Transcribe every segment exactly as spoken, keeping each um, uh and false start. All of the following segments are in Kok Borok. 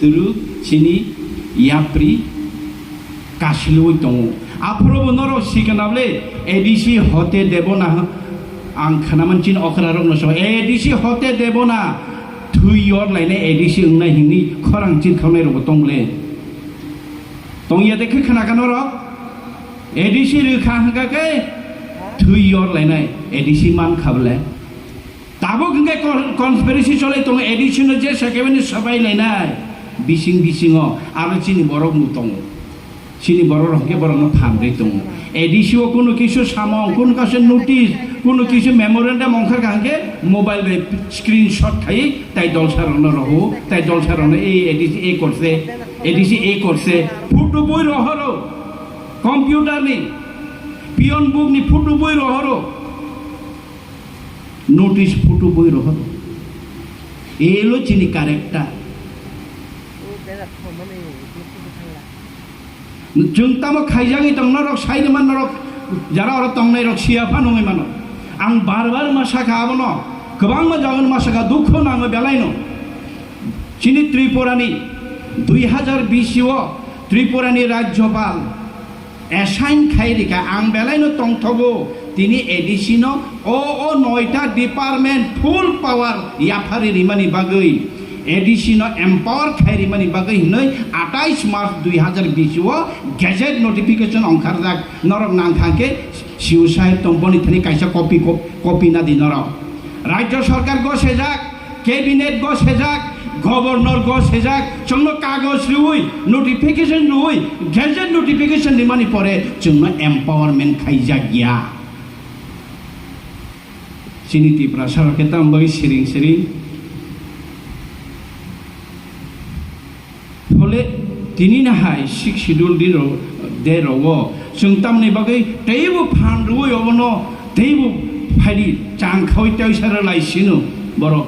twrwk chini yapri kasilwi tongo. Aphuru bo norok sikana bole A D C hote debo na, ang khanaman chini okra rok no so A D C hote debo na thwi yor lainai A D C wngnai hwnwi khorang chirkhawnai rok bo tong le. Tong ya de khe khana ka norok? A D C rwkha hwnkha khe thwi yor lainai A D C man kha bole. Tabuk hwnkhe con-, conspiracy cholai tongo, A D C no je sakhe bini sabai lainai bising bisingo aro chini borok no tongo. Chini borok rok hwnkhe borok no phan rwi tongo. A D C o kunu kisu samung, kunu kaisa notice, kunu kisu memorandum ongkhar kha hwnkhe mobile bai screenshot khai tai dolsa rok no roho, tai dolsa rok no ei A D C ei korse, A D C ei korse, photo boi rohoro, computer ni, peon book ni photo boi rohoro. Notice photo boi rohoro. Elo chini character. Chwng tamo khaijagwi tong norok, saide man norok, jara oro tongnai rok siya phano wngwi mano. Ang bar bar ma sakha abono, kwbangma jagan ma sakha, dukho nango belaino. Chini Tripura ni dui hajar bish o Tripura ni Rajyapal assign khai rikha, ang belaino tongthogo tini A D C no o, o noita department full power yaphari rimani bagwi, A D C no empower khai rimani bagwi hinwi atais March dui hajar bish o gazette notification ongkharjak. Norok nang thang khe C O saheb tong boni thani kaisa copy, cop-, copy na di norok. Rajya sarkar go sejak, cabinet go sejak, governor go sejak, chwngno kagoj rwui, notification rwui, gazette notification rimani pore chwngno empowerment khaijak ya. Chini Tiprasa rok khe tamo bagwi siring siring. Phole tini na hai Sixth Schedule di ro-, de rogo chwng tamni bagwi teibo phan rwui obono teibo phaidi chang khaui tei sara lai sino borok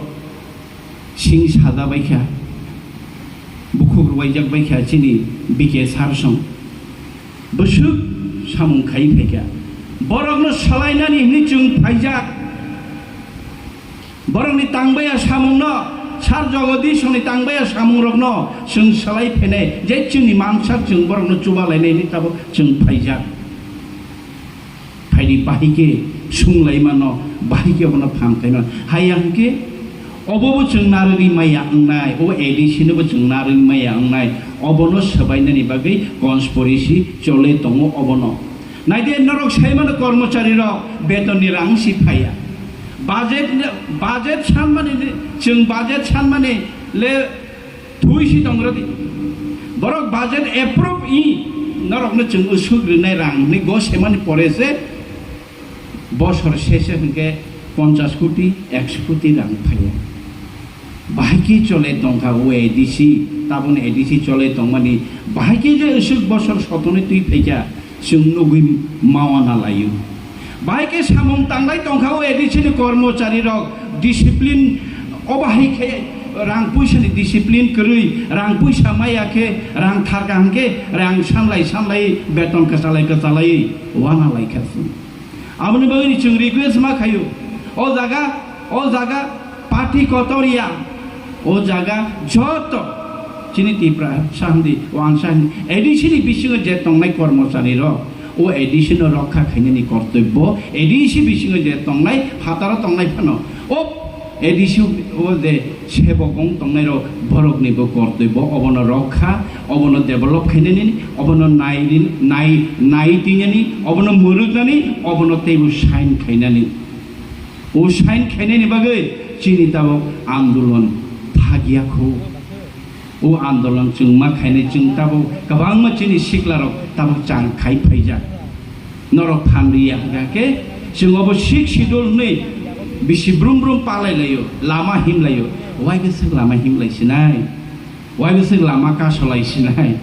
sing sada baikha, bukhuk rwbaijak baikha chini B K Sarsong. Bwswk samung khai phaikha. Borokno salainani hwnwi chwng phaijak. Borokni tangbaiya samungno, Sar Jogodishoni tangbaiya samungrokno chwng salai phainai, je chwngni mansak chwng borokno chuba lainai hwnwi tabuk chwng phaijak. Phaidi bahai khe sung lai mano, bahai khe bono phan khai mano. Hai ya hwnkhe obo bo chwng narwgwi maya wngnai, o A D C no bo chwng narwgwi maya wngnai, obono swbainani bagwi conspiracy chole tongo obono. Naidi norok sai mano kormochari rok betonni rang si phaiya. Budget, budget sanmani, chwng budget sanmani le thui si tong rodi. Borok budget approve i norokno chwng usuk rinai rang ni go semani pore se bosor sese hwnkhe ponchas koti, ekso koti rang phaiya. Bahai khe chole tongkha o A D C, taboni A D C chole tongmani bahai khe je usuk bosor sotoni twi phaikha. Chwng nugwi mawana laio. Bahai khe samung tanglai tongkha o A D C ni kormochari rok discipline, o bahai khe rang puisa ni discipline kwrwi, rang puisa maya khe rang tharka hwnkhe rang sanlai sanlai beton kwchalai kwchalai wana laikha chwng. Aboni bagwi chwng request ma khaio, o jaga, o jaga party kotor ya, o jaga joto chini Tipra sahandi, wangsa hini, A D C ni bisingo je tongnai kormochari rok, o A D C no rokha khainani kortobbo, A D C bisingo je tongnai, phataro tongnai phano, o A D C o je sebok wng tongnai rok, borok ni bo kortobbo, obono rokha, obono develop khainani, obono nai, nai, nai twinani, obono mwrwknani, obono teibo sign khainani. O sign khainani bagwi chini tabuk andolon thagya kho. O andolon chwng ma khainai chwng tabuk kwbangma chini siklarok tabuk chang khai phaijak. Norok phan riya hwnkha khe chwng obo Sixth Schedule hwnwi bisi brum brum palai laio, lama him laio. Wai bwswk lama him lai sinai? Wai bwswk lama kaso lai sinai?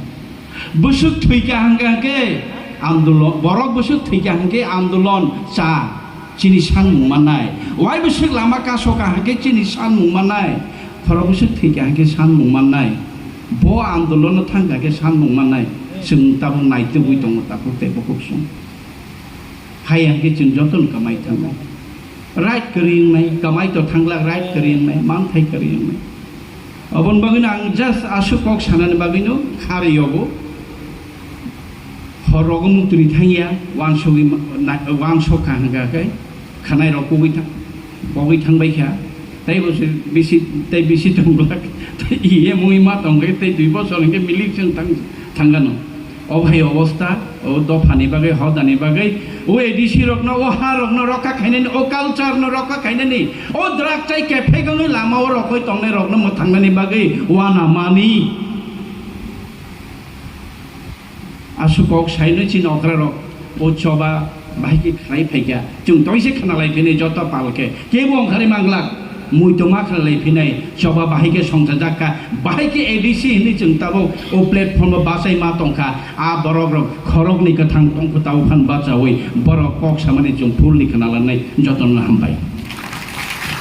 Bwswk thwikha hwnkha khe andolon, borok bwswk thwikha hwnkhe andolon cha chini sanmung mannai. Wai bwswk lama kaso kha hwnkhe chini sanmung mannai. Khorok bwswk thwikha hwnkhe sanmung mannai. Bo andolono thangkha khe sanmung mannai. Chwng tabuk naitugwi tongo takhuk tei bukhuk song. Hai hwnkhe chwng jotono kamai thangnai. Right kwrwi wngnai, kamai to thangla right kwrwi wngnai, manthai kwrwi wngnai. Aboni bagwino ang just aswk kok sanani bagwino khari yogo. Hor rogo muktwi thangya, wansogwi ma-, na-, wansok kha hwnkha khe, khwnai rok kugwi thang, kogwi thangbai kha. Tei bo se bisi, tei bisi tongglak, tei iye mui ma tongkhe, tei dui bosor hwnkhe milik chwng thang, thangano. O bhai, obostha, o dophani bagwi, hodani bagwi, o A D C rokno, o ha rokno rokha khainani, o culture no rokha khainani, o drug chai kephek wngwi lama o rokoi tongnai rokno mwthangnani bagwi wana mani. Aswk kok saino chini okra rok, o choba bahai khe khlai phaikha. Chwng toise khna lai phini joto pal khe. Kebo ongkhari manglak. Muitu ma khlai lai phinai. Choba bahai khe songchajak kha. Bahai khe A D C hinwi chwng tabuk o platform o bachai ma tongkha. A borok rok khoroknwi kwthang tongkhu tabuk phan bachaui borok kok samani chwng phulni khna lanai jotono hambai.